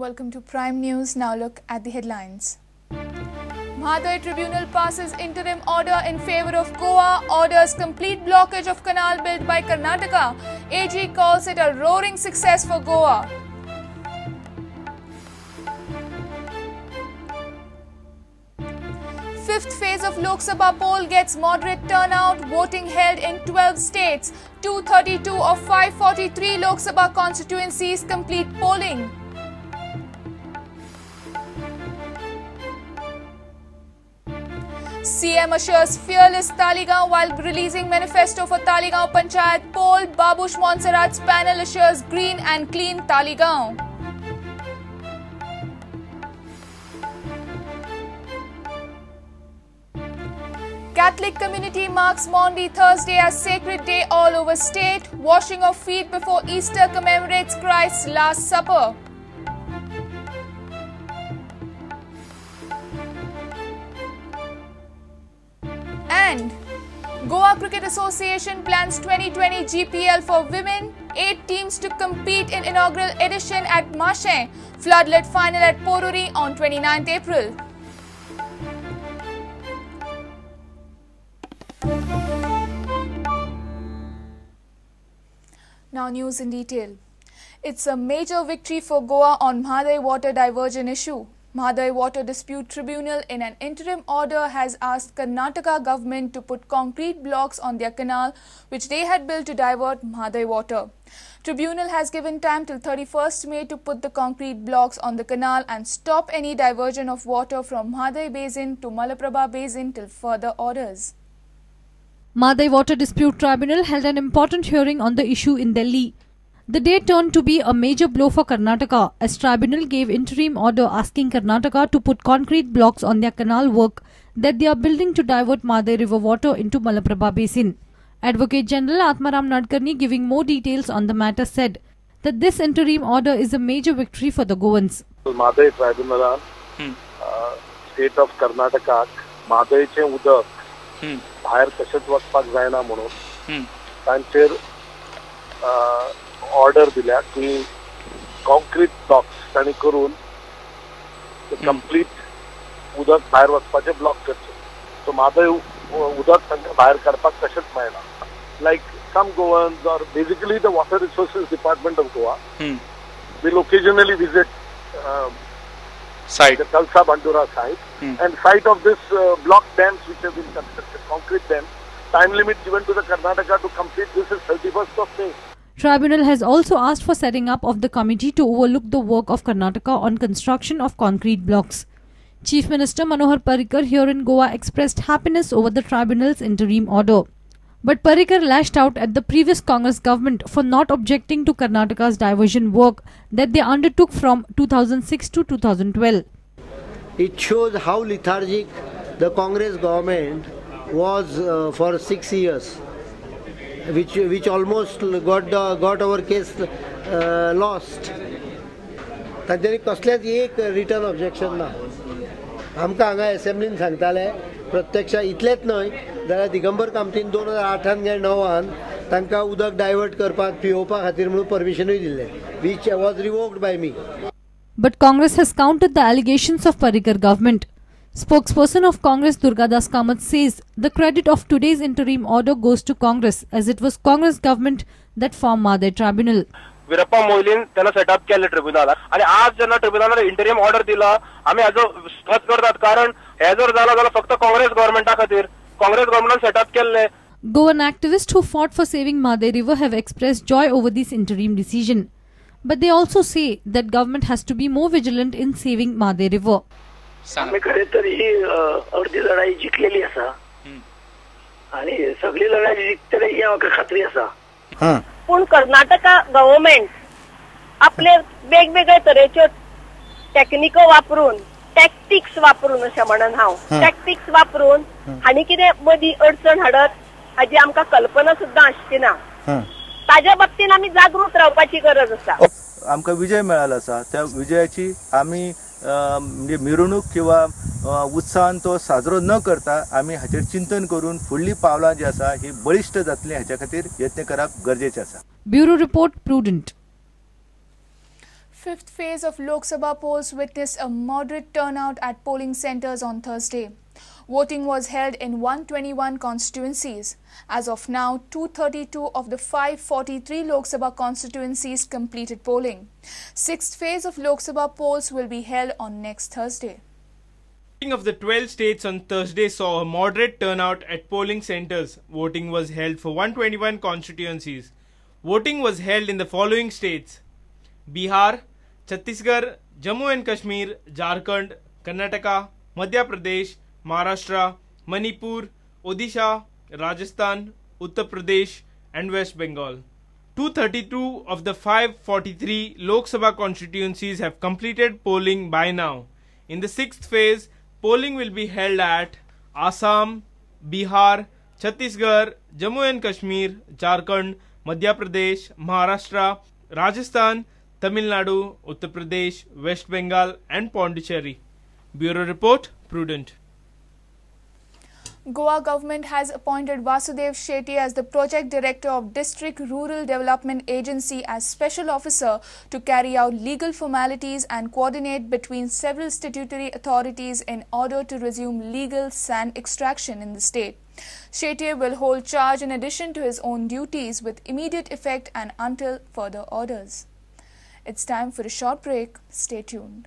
Welcome to Prime News. Now look at the headlines. Mhadei Tribunal passes interim order in favor of Goa, orders complete blockage of canal built by Karnataka. AG calls it a roaring success for Goa. Fifth phase of Lok Sabha poll gets moderate turnout, voting held in 12 states. 232 of 543 Lok Sabha constituencies complete polling. CM assures fearless Taleigao while releasing manifesto for Taleigao Panchayat poll. Babush Monserrat's panel assures green and clean Taleigao. Catholic community marks Maundy Thursday as sacred day all over state. Washing of feet before Easter commemorates Christ's Last Supper. And Goa Cricket Association plans 2020 GPL for women. 8 teams to compete in inaugural edition at Marche. Floodlit final at Poruri on 29th April. Now news in detail. It's a major victory for Goa on Mhadei water diversion issue. Mhadei Water Dispute Tribunal in an interim order has asked Karnataka government to put concrete blocks on their canal which they had built to divert Mhadei water. Tribunal has given time till 31st May to put the concrete blocks on the canal and stop any diversion of water from Mhadei Basin to Malaprabha Basin till further orders. Mhadei Water Dispute Tribunal held an important hearing on the issue in Delhi. The day turned to be a major blow for Karnataka as tribunal gave interim order asking Karnataka to put concrete blocks on their canal work that they are building to divert Mhadei River water into Malaprabha Basin. Advocate General Atmaram Nadkarni, giving more details on the matter, said that this interim order is a major victory for the Goans. Mhadei Tribunal, state of Karnataka, Mhadeiche udak भायर कशेंच वचपाक जायना म्हणून तांचेर order दिल्या की concrete blocks तांणी करून कंप्लीट उदक भायर वचपाचें ब्लॉक करचें. सो म्हादय उदक तांकां भायर काडपाक कशेंच मेळना. Like some Goans or basically the water resources department of Goa will occasionally visit site, the Kalsa Bandura site, and site of this block dams which have been constructed, concrete dams. Time limit given to the Karnataka to complete this is 31st of May. Tribunal has also asked for setting up of the committee to overlook the work of Karnataka on construction of concrete blocks. Chief Minister Manohar Parrikar here in Goa expressed happiness over the tribunal's interim order. But Parrikar lashed out at the previous Congress government for not objecting to Karnataka's diversion work that they undertook from 2006 to 2012. It shows how lethargic the Congress government was for 6 years, which almost got our case lost. तांच्यांनी कसलेंच एक return objection ना. आमकां हांगा एसेंब्लीन सांगताले प्रत्यक्ष इतलेंच न्हय जाल्यार दिगंबर कामतीन 2008 काय 9 तांकां उदक डायवर्ट करपाक पियोवपा खातीर म्हणून परमिशनूय दिल्लें, which was revoked by me. But Congress has countered the allegations of Parrikar government. Spokesperson of Congress Durgadas Kamath says the credit of today's interim order goes to Congress as it was Congress government that formed Mhadei Tribunal. Veerappa मोयलीन त्यांना setup केले ट्रिब्युनलाक आणि आज जेन्ना ट्रिब्युनलान interim order दिला आमी हाजो स्वागत करतात, कारण हे जर जाला जाल्यार फक्त काँग्रेस गव्हर्मेंटा खातीर काँग्रेस गव्हर्मेंटान सेटअप केल्ले. Goan activists who fought for saving Mhadei River have expressed joy over this interim decision. But they also say that government has to be more vigilant in saving Mhadei River. आमी खरें तर ही अर्दी लढाई जिखलेली आसा आनी सगळी लढाई जिखतले ही म्हाका खात्री आसा. पूण कर्नाटका गव्हर्मेंट आपले वेगवेगळे तरेच्यो टॅक्निको वापरून, टॅक्टिक्स वापरून, अशें म्हणन हांव, टॅक्टिक्स वापरून हांणी कितें मदीं अडचण हाडत हाजी आमकां कल्पना सुद्दां आसची ना. ताज्या बाबतीन आमी जागृत रावपाची गरज आसा. आमकां विजय मेळालो आसा, त्या विजयाची आमी म्हणजे मिरवणूक किंवा उत्साहान तो साजरो न करता आमी हाचेर चिंतन करून फुडली पावलां जी आसा ही बळिश्ट जातली हाच्या खातीर यत्न करप गरजेचें आसा. Bureau report, Prudent. Fifth phase of Lok Sabha polls witnessed a moderate turnout at polling centres on Thursday. Voting was held in 121 constituencies. As of now, 232 of the 543 Lok Sabha constituencies completed polling. Sixth phase of Lok Sabha polls will be held on next Thursday. Voting of the 12 states on Thursday saw a moderate turnout at polling centres. Voting was held for 121 constituencies. Voting was held in the following states: Bihar, Chhattisgarh, Jammu and Kashmir, Jharkhand, Karnataka, Madhya Pradesh, Maharashtra, Manipur, Odisha, Rajasthan, Uttar Pradesh and West Bengal. 232 of the 543 Lok Sabha constituencies have completed polling by now. In the sixth phase, polling will be held at Assam, Bihar, Chhattisgarh, Jammu and Kashmir, Jharkhand, Madhya Pradesh, Maharashtra, Rajasthan, Tamil Nadu, Uttar Pradesh, West Bengal and Pondicherry. Bureau Report, Prudent. Goa government has appointed Vasudev Shetty as the project director of District Rural Development Agency as special officer to carry out legal formalities and coordinate between several statutory authorities in order to resume legal sand extraction in the state. Shetty will hold charge in addition to his own duties with immediate effect and until further orders. It's time for a short break. Stay tuned.